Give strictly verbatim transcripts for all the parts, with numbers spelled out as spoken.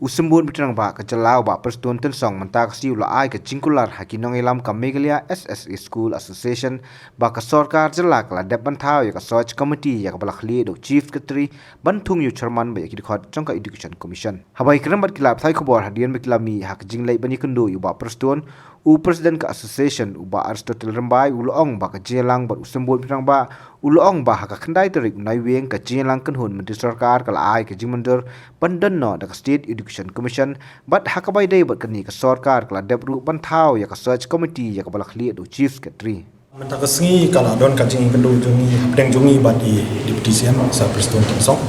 U Symbud Rangbah ka jylla u Bah Prestone Tynsong mynta ka sngi u la ai ka jingkular ha ki nongïalam ka Meghalaya S S A School Association ba ka sorkar jylla ka la dep ban thaw ïa ka search committee ïa kaba la khlieh da u Chief Secretary ban thung ïa u chairman bad ïa ki dkhot jong ka Education Commission. Haba ïakren bad ki lad pathai khubor hadien ba ki la mih ha ka jingleit ban ïakynduh ïa u Bah Prestone, u President ka Association, u Bah Aristotle Rymbai, u la ong ba ka jingïalang bad u Symbud Rangbah, u la ong ba ha ka khyndai tarik u Naiwieng ka jingïalang kynhun myntri sorkar ka la ai ka jingmyndur ban don noh da ka State Education Commission, bad ha kaba ïadei bad kane ka sorkar ka la dep ruh ban thaw ïa ka search committee ïa kaba la khlieh da u Chief Secretary. Mynta ka sngi ka la don ka jingïakynduh jong ngi hapdeng jong ngi bad i Deputy C M Sir Prestone Tynsong.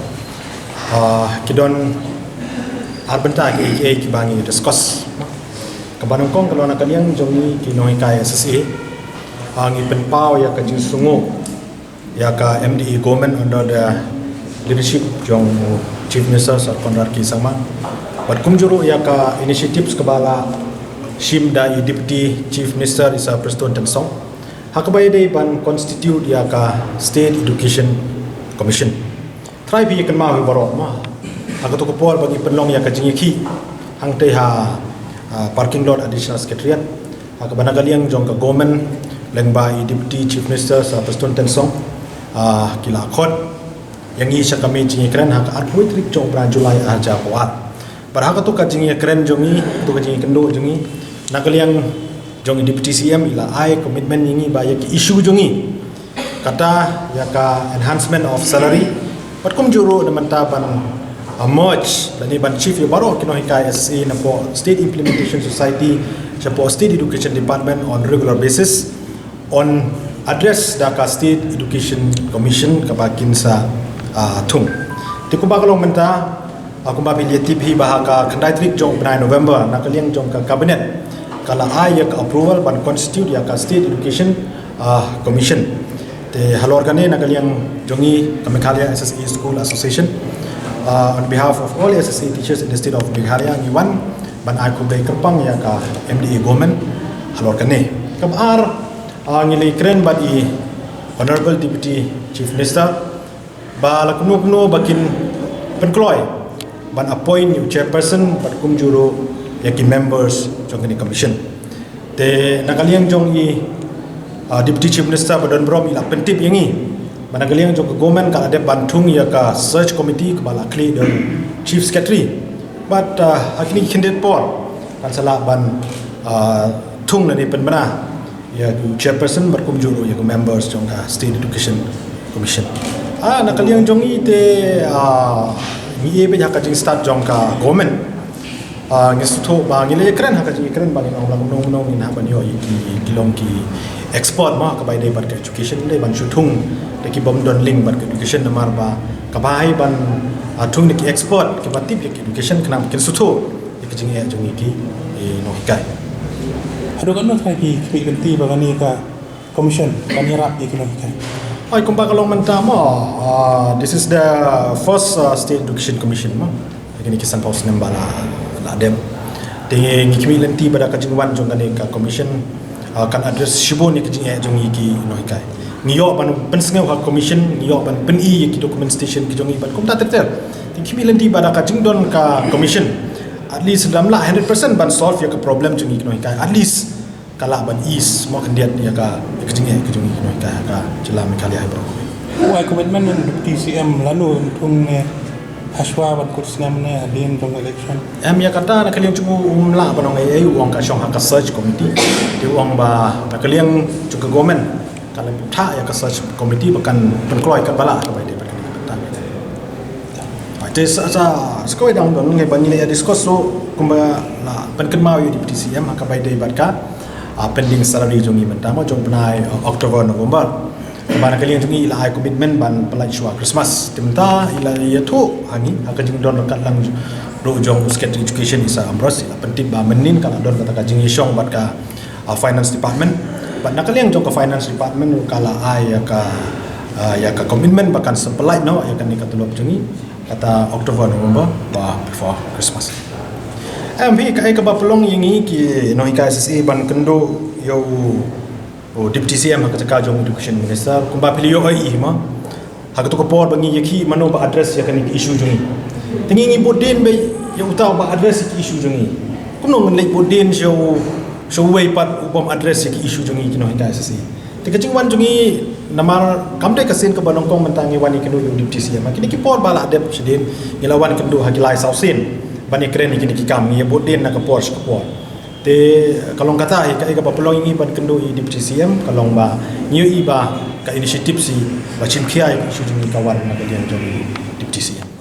Ah, ki don ar bynta ki, ki, kiba ngi discuss. Kaba nyngkong ka long na ka liang jong ngi ki nonghikai S S A. Ah, ngi pynpaw ïa ka jingsngew ïa ka M D A government under the leadership jong Chief Minister Sir Conrad K Sangma. Bad kumjuh ruh ïa ka initiatives kaba la shim da i Deputy Chief Minister i Sir Prestone Tynsong ha kaba ïadei ban constitute ïa ka State Education Commission. Trai phi ïa kynmaw hi baroh ma ha kato ka por ba ngi pynlong ïa ka jingïakhih hangtei ha, ah, parking lot Additional Secretariat. Ha kaba na ka liang jong ka government lyngba i Deputy Chief Minister Sir Prestone Tynsong, ah, ki la khot ïa ngi sha ka miet jingïakren ha ka arphew tarik jong u bnai July arhajar arphew ar. Bad ha kato ka jingïakren jong ngi, kato ka jingïakynduh jong ngi, na ka liang jong i Deputy C M i la ai commitment ïa ngi ba ïa ki issue jong ngi, kata ïa ka enhancement of salary, bad kumjuh ruh na mynta ban, ah, merge lane ban shift ïa baroh ki nonghikai S S A napoh State Implementation Society shapoh State Education Department on regular basis, on address da ka State Education Commission kaba kin sa, ah, thung. Te kumba ka long mynta, ah, kumba phi la tip hi ba ha ka khyndai tarik jong u bnai November na ka liang jong ka cabinet ka la ai ïa ka approval ban constitute ïa ka State Education, ah, Commission. Te halor kane na ka liang jong ngi ka Meghalaya S S A School Association, ah, on behalf of all S S A teachers in the state of Meghalaya ngi wan ban ai khublei kyrpang ïa ka M D A government halor kane. Kaba ar, ah, ngi la ïakren bad i Honorable Deputy Chief Minister ba la kumno kumno ba kin pynkloi ban appoint ïa u chairperson bad kumjuh ruh ïa ki members jong kane ka commission. Te na ka liang jong i, ah, Deputy Chief Minister ba don burom i la pyntip ïa ngi ba na ka liang jong ka government ka la dep ban thung ïa ka search committee kaba la khlieh da u Chief Secretary. Bad, ah, ha kine ki khyndiat por kan sa lah ban, ah, thung lane pynbna ïa u chairperson bad kumjuh ruh ïa ki members jong ka State Education Commission. Ah, na ka liang jong ngi te, ah, ngi ïa bad ha ka jingstad jong ka government. Ah, ngi sngewthuh ba ngi la ïakren ha ka jingïakren ba ngi ong ba kumno kumno ngin hap ban ïoh ïa ki, ki long ki expert ma kaba ïadei bad ka education, dei ban shu thung da ki bym don link bad ka education namar ba kaba ai ban, ah, thung da ki expert kiba tip ïa ka education khnang ba kin sngewthuh ïa ka jingeh jong ngi ki, eh, nonghikai. Haduh katno trai phi khmih lynti ba kane ka commission kan ïarap ïa ki nonghikai? Oi, kumba ka long mynta mo, ah, this is the first, ah, State Education Commission mo. Kine ki sanphew snem ba la, la dep. Te ngi khmih lynti ba da ka jingwan jong kane ka commission, ah, kan address shibun ïa ka jingeh jong ngi ki nonghikai. Ngi ïoh ban pynsngew ha commission, ngi ïoh ban pyni ïa ki documentation ki jong ngi bad kumta ter ter. Te ngi khmih lynti ba da ka jingdon ka commission, at least lada ym lah hundred percent ban solve ïa ka problem jong ngi ki nonghikai, at least ka lah ban ease mo khyndiat ïa ka, ïa ka jingeh ka jong ngi ki nonghikai ha ka jylla Meghalaya hi baroh. U ai commitment ïa u Deputy C M lano, thung ne hashwa ban kut snem ne hadien jong election? Em, ïa kata na ka liang jong u um lah ban ong ei ei, u ong ka shong ha ka search committee. Te u ong ba na ka liang jong ka government ka la pynthah ïa ka search committee ba kan pynkloi katba lah kaba ïadei bad kane ka bynta. Te sa, sa, sa kawei dang don ngi ba ngi la ïa discuss ruh kumba la pynkynmaw ïa u Deputy C M ha kaba ïadei bad ka, ah, pending salary jong ngi mynta mo jong u bnai, ah, October, November. Ba na ka liang jong ngi i la ai commitment ban pynlait shuwa Christmas. Te mynta i la ïathuh ha ngi ha ka jingdon ryngkat lang ruh jong u Secretary Education i Sir Ambrose, i la pyntip ba mynnin ka la don kata ka jingïashong bad ka, ah, Finance Department. Bad na ka liang jong ka Finance Department ruh ka la ai ïa ka, ah, ïa ka commitment ba kan sa pynlait noh ïa kane ka tulop jong ngi kata October, November ba before Christmas. Em, phi, kaei kaba pynlong ïa ngi ki nonghikai S S A ban kynduh ïa u, u Deputy C M ha ka jaka jong u Education Minister, kumba phi la ïohi hi ma. Ha kato ka por ba ngi ïakhih mano ba address ïa kane ka issue jong ngi. Te ngi ngi bud dien ba ïa uta ba address ïa ki issue jong ngi. Kumno ngin leit bud dien sha u, sha uwei pat u bym address ïa ki issue jong ngi ki nonghikai S A C. Te ka jingwan jong ngi namar kam dei ka sien kaba nyngkong mynta ngi wan ïakynduh ïa u Deputy C M. Kine ki por ba la dep shadien ngi la wan kynduh ha ki lai saw sien ban ïakren ïa kine ki kam, ngi ïa bud dien na ka por sha ka por. Te ka long kata hi ka, ka ba pynlong ïa ngi ban kynduh ïa u Deputy C M ka long ba ngi ïohi ba ka initiative shi ba shim khia ïa ka issue jong ngi ka wan na ka liang jong u Deputy C M.